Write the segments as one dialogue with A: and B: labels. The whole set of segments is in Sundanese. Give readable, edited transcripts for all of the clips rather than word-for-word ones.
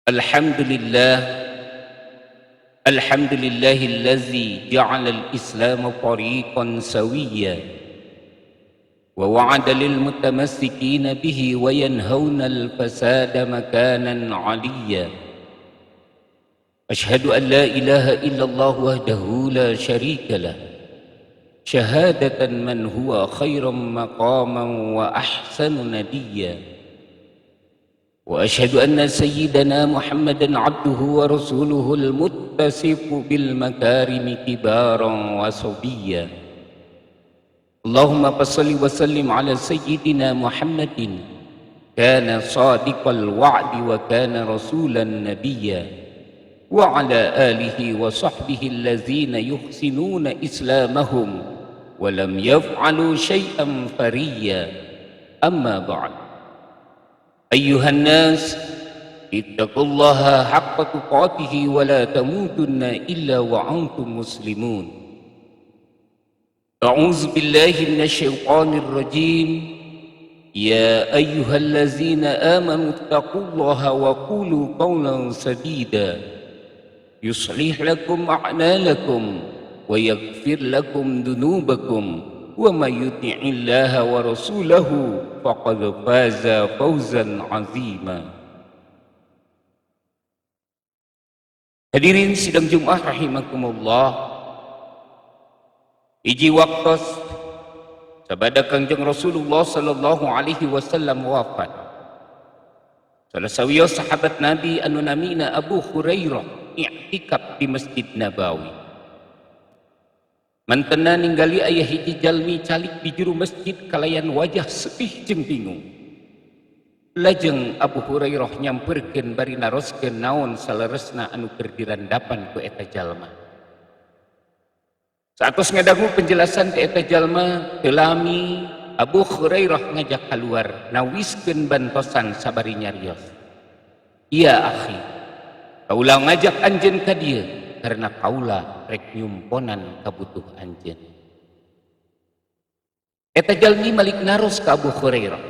A: الحمد لله، الحمد لله الذي جعل الإسلام طريقا سويا ووعد للمتمسكين به وينهون الفساد مكانا عليا. أشهد أن لا إله إلا الله وحده لا شريك له، شهادة من هو خير مقاما وأحسن نديا. وأشهد أن سيدنا محمدا عبده ورسوله المتصف بالمكارم كبارا وصبيا. اللهم صل وسلم على سيدنا محمد كان صادق الوعد وكان رسولا نبيا، وعلى آله وصحبه الذين يحسنون إسلامهم ولم يفعلوا شيئا فريا. أما بعد، أيها الناس، اتقوا الله حق تقاته ولا تموتن إلا وأنتم مسلمون. أعوذ بالله من الشيطان الرجيم. يا أيها الذين آمنوا اتقوا الله وقولوا قولا سديدا يصلح لكم أعمالكم ويغفر لكم ذنوبكم، ومن يطع الله ورسوله فقد فاز فوزا عظيما. Hadirin sidang Jumat rahimakumullah. Hiji waktos sabada Kangjeng Rasulullah sallallahu alaihi wasallam wafat, salah sawios sahabat Nabi anu namina Abu Hurairah i'tikaf di Masjid Nabawi. Mantena ninggali aya hiji jalmi calik di juru masjid kalayan wajah sedih jeung bingung. Lajeng Abu Hurairah nyamperkeun bari naroskeun naon saleresna anu keur dirandapan ku eta jalma. Saatos ngadangu penjelasan ti eta jalma, teu lami Abu Hurairah ngajak keluar nawiskeun bantosan sabari nyarios. "Iya akhi, kaula ngajak anjeun ka dieu karena kaula rek nyumponan kabutuh anjeun." Eta jalmi malik naros ka Abu Hurairah,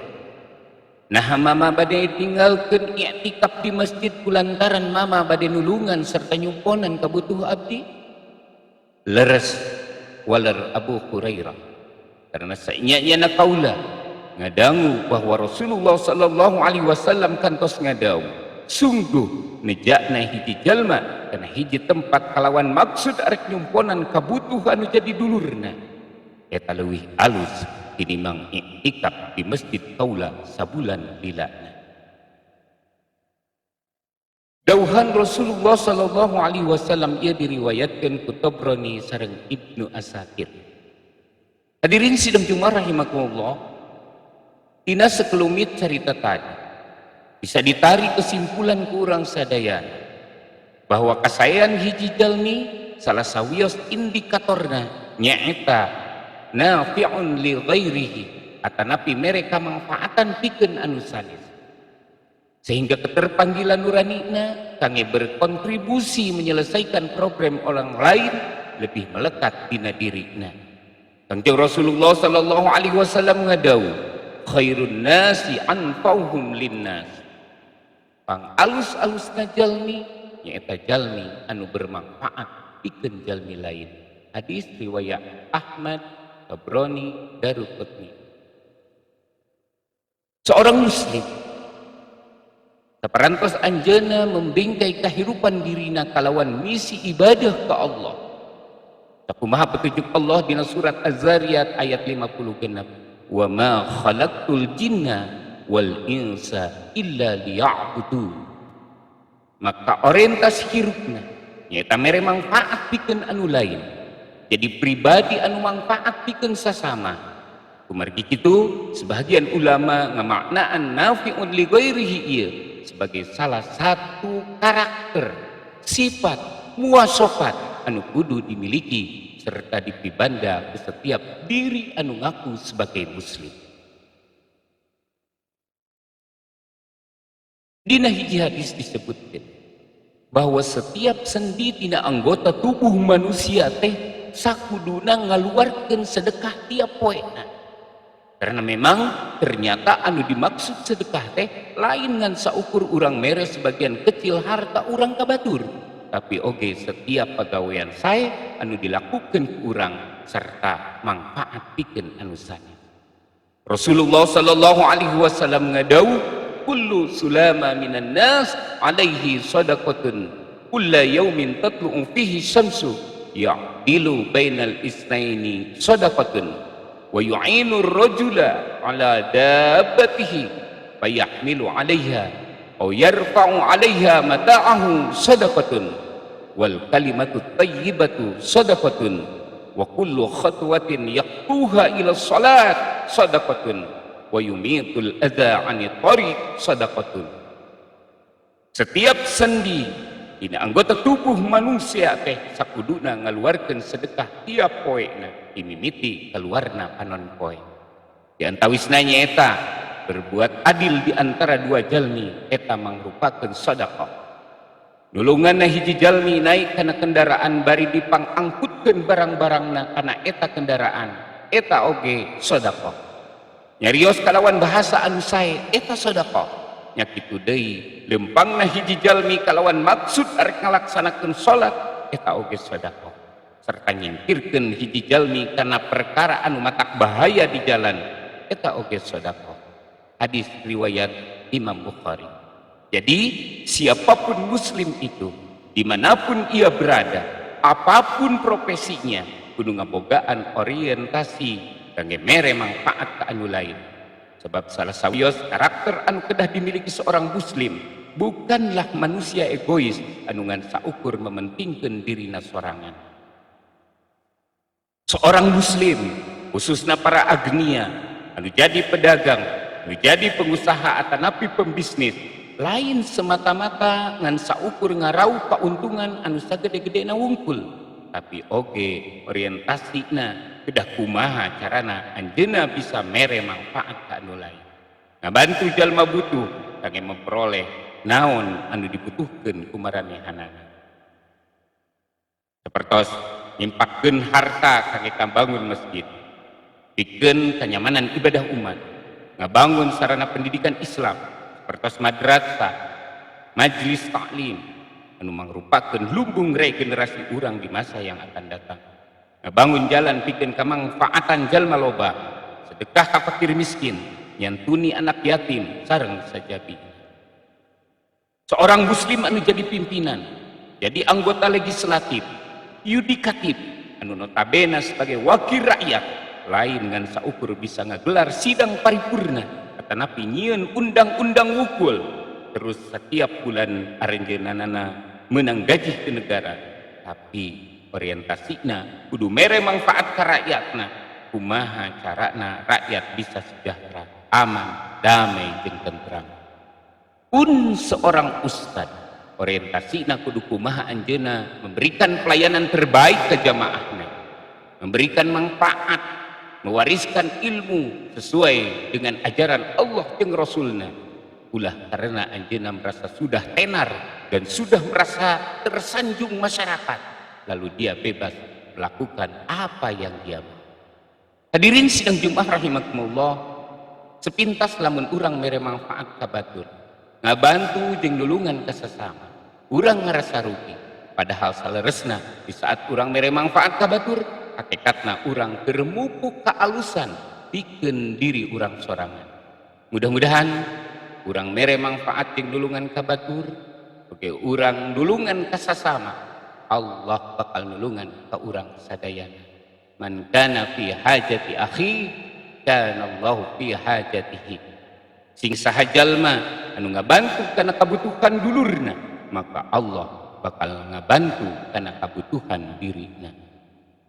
A: "Nah, mama bade tinggalkeun i'tikaf di masjid kulantaran mama bade nulungan serta nyumponan kabutuh abdi?" "Leres," waler Abu Hurairah, "karena saenya kaula ngadangu bahwa Rasulullah sallallahu alaihi wasallam kantos ngadau, sungguh nejakna hiji jalma kana hiji tempat kalawan maksud arek nyumponan kabutuh anu jadi dulurna, eta leuwih alus tinimbang i'tikaf di masjid kaula sabulan lilana." Dauhan Rasulullah sallallahu alaihi wasallam ieu diriwayatkeun ku Tabrani sareng Ibnu Asakir. Hadirin sidang Jumat rahimakumullah, tina sekelumit carita tadi bisa ditarik kesimpulan ku urang sadayana bahwa kasaean hiji jalmi salah sawios indikatorna nyaeta nafi'un li ghairihi atanapi mere kamanfaatan pikeun anu sanes, sehingga keterpanggilan nuranina kangge berkontribusi menyelesaikan problem orang lain lebih melekat dina dirina. Kangjeng Rasulullah sallallahu alaihi wasallam ngadau, khairun nasi anfa'uhum linnas. Pang alus-alusna jalmi nyaeta jalmi anu bermanfaat pikeun jalmi lain. Hadis riwayat Ahmad, Tabrani, Daruqutni. Seorang muslim saparantos anjeunna membingkai kehidupan dirina kalawan misi ibadah ke Allah. Sakumaha petunjuk Allah dina surat Az-Zariyat ayat 56, wa ma khalaqtul jinna wal insa illa liya'budun. Maka orientasi hirupna nyaeta mere manfaat pikeun anu lain, jadi pribadi anu manfaat pikeun sasama. Kumargi kitu, sebagian ulama ngamaknaan nafi'un li ghairihi ieu sebagai salah satu karakter, sifat, muasofat anu kudu dimiliki serta dipibanda ke setiap diri anu ngaku sebagai muslim. Dina hiji hadis disebutkan bahwa setiap sendi tina anggota tubuh manusia teh sakuduna ngaluarkeun sedekah tiap poena. Karena memang ternyata anu dimaksud sedekah teh lain ngan saukur urang mere sebagian kecil harta urang ka batur, tapi oge setiap pagawean sae anu dilakukan ku urang serta manfaat pikeun anu sanes. Rasulullah sallallahu alaihi wasallam ngadawuh, kullu sulama minan nas alaihi sadaqatun kulla yaumin tatlu'u fihi syamsu ya'dilu bainal isnaini sadaqatun wa yu'inu ar-rajula ala dabbatihi fayahmilu 'alaiha aw yarfa'u 'alaiha mata'ahu sadaqatun wal kalimatu thayyibatu sadaqatun wa kullu khatwatin yaqtuha ila salat sadaqatun wa yumitul adza 'ani tariq sadaqatun. Setiap sendi dina anggota tubuh manusia teh sakuduna ngaluarkeun sedekah tiap poena, dimimiti keluarna panon poe. Di antawisna nyaeta berbuat adil di antara dua jalmi eta mangrupakeun sedekah. Nulunganna hiji jalmi naik kana kendaraan bari dipangangkutkeun barang-barangna kana eta kendaraan eta oge sedekah. Nyarios kalawan bahasa anu sae eta sedekah. Nya kitu deui lempangna hiji jalmi kalawan maksud arek ngalaksanakeun salat eta oge sedekah. Serta nyingkirkeun hiji jalmi kana perkara anu matak bahaya di jalan eta oge sedekah. Hadis riwayat Imam Bukhari. Jadi siapapun muslim itu, dimanapun ia berada, apapun profesinya, kudu ngabogaan orientasi kangge mere manfaat ka anu lain. Sebab salah sawios karakter anu kedah dimiliki seorang muslim bukanlah manusia egois anu ngan saukur mementingkeun dirina sorangan. Seorang muslim, khususnya para agnia, anu jadi pedagang, anu jadi pengusaha atanapi pembisnis, lain semata-mata ngan saukur ngaraup keuntungan anu sagede-gedena wungkul, tapi oge orientasina kedah kumaha carana anjeunna bisa mere manfaat ka anu lain, ngabantu jalma butuh kangge memperoleh naon anu dibutuhkeun ku maranehanana, sapertos nyimpakkeun harta kangge kabangun masjid, pikeun kanyamanan ibadah umat, ngabangun sarana pendidikan Islam sapertos madrasah, majlis taklim anu mangrupakeun lumbung regenerasi urang di masa yang akan datang, ngabangun jalan pikeun kamangfaatan jalma loba, sedekah ka fakir miskin, nyantuni anak yatim sareng sajabi. Seorang muslim anu jadi pimpinan, jadi anggota legislatif, yudikatif, anu notabene sebagai wakil rakyat, lain ngan saukur bisa ngagelar sidang paripurna atanapi nyieun undang-undang wukul terus setiap bulan arenjeunanana menang gaji ke negara, tapi orientasina kudu mere manfaat ka rakyatna, kumaha carana rakyat bisa sejahtera, aman, damai jeung tentram. Pun seorang ustad, orientasina kudu kumaha anjeunna memberikan pelayanan terbaik ke jamaahna, memberikan manfaat, mewariskan ilmu sesuai dengan ajaran Allah jeung Rasulna, ulah karena anjeunna merasa sudah tenar dan sudah merasa tersanjung masyarakat lalu dia bebas melakukan apa yang dia mau. Hadirin sidang Jumat rahimakumullah, sepintas lamun urang mere manfaat ka batur, ngabantu jeung nulungan ka sesama, urang ngerasa rugi. Padahal saleresna di saat urang mere manfaat ka batur, hakikatna urang keur mupuk kaalusan pikeun diri urang sorangan. Mudah-mudahan urang mere manfaat jeung nulungan ka batur, oge urang nulungan ka sasama, Allah bakal nulungan ka urang sadayana. Man kana fi hajati akhi kana Allahu fi hajatihi. Sing saha jalma anu ngabantu kana kabutuhan dulurna, maka Allah bakal ngabantu kana kabutuhan dirina.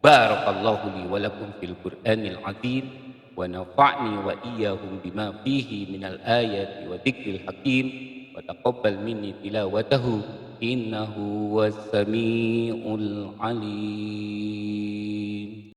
A: Barakallahu li wa lakum fil Qur'anil azim wa nafa'ni wa iyyahum bima fihi minal ayati wa dzikril hakim wa taqabbal minni tilawatahu innahu was samiul alim.